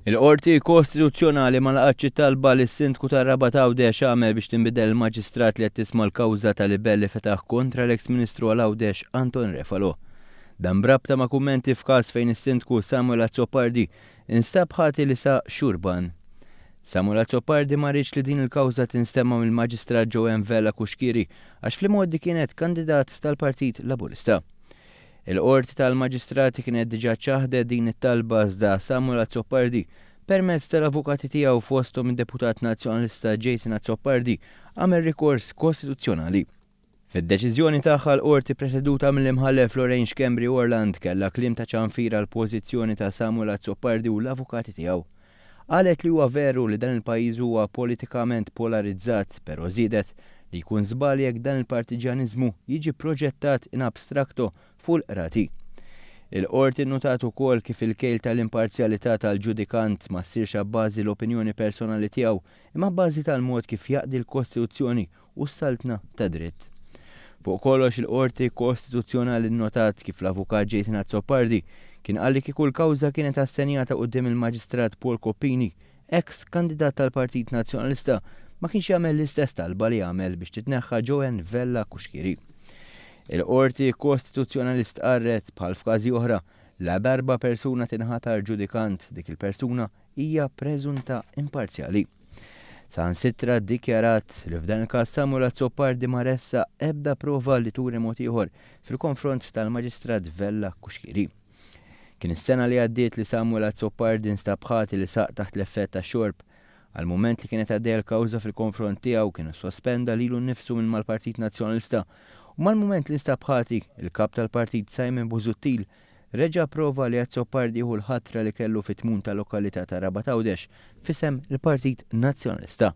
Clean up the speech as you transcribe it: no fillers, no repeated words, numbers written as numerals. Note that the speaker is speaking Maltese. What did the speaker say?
Il-Qorti Kostituzzjonali ma laqgħetx it-talba li s-Sindku tar-Rabat Għawdex għamel biex tinbidel il-Maġistrat li qed tisma' l-kawża ta' libell li fetaħ kontra l-eks Ministru għal Għawdex Anton Refalo. Dan b'rabta ma' kummenti f'każ fejn is-Sindku Samuel Azzopardi instab ħati li saq xurban. Samuel Azzopardi ma riedx li din il-kawża tinstema' mill-Maġistrat Joanne Vella Cuschieri għax fl-imgħoddi kienet kandidat tal-Partit Laburista. Il-Qorti tal-Maġistrati kienet diġà ċaħdet din it-talba iżda Samuel Azzopardi, permezz tal-avukati tiegħu fosthom id-Deputat Nazzjonalista Jason Azzopardi, għamel rikors kostituzzjonali. Fid-deċiżjoni tagħha l-Qorti preseduta mill-Imħallef Lorraine Schembri Orland kellha kliem ta' ċanfir għall-pożizzjoni ta' Samuel Azzopardi u l-avukati tiegħu. Qalet li huwa veru li dan il-pajjiż huwa politikament polarizzat però żiedet li jkun żball jekk dan il-partiġjaniżmu jiġi proġettat in abstracto fuq il-qrati. Il-Qorti nnutat ukoll kif il-kejl tal-imparzjalità tal-ġudikant ma ssirx abbażi l-opinjoni personali tiegħu imma abbażi tal-mod kif jaqdi l-Kostituzzjoni u s-saltna tad-dritt. Fuq kollox il-Qorti Kostituzzjonali nnotat kif l-Avukat Jason Azzopardi kien qal li kieku l-kawża kienet assenjata quddiem il-Maġistrat Paul Coppini, eks kandidat tal-Partit Nazzjonalista, ma kienx jagħmel l-istess talba li għamel biex titneħħa Joanne Vella Cuschieri. Il-Qorti Kostituzzjonali stqarret, bħal f'każi oħra, ladarba persuna tinħatar ġudikant, dik il-persuna hija preżunta imparzjali. Saħansitra ddikjarat li f'dan il-każ Samuel Azzopardi ma ressaq ebda prova li turi mod ieħor fil-konfront tal-Maġistrat Vella Cuschieri. Kien is-sena li għaddiet li Samuel Azzopardi nstab ħati li saq taħt l-effett tax-xorb. Għall-mument li kienet għaddejja l-kawża fil-konfront tiegħu kien issospenda lilu nnifsu minn mal-Partit Nazzjonalista u mal-mument li nstab ħati, il-Kap tal-Partit Simon Busuttil Reġa' approva li Azzopardi jieħu l-ħatra li kellu fit-tmun tal-lokalità ta' Rabat Għawdex f'isem il-Partit Nazzjonalista.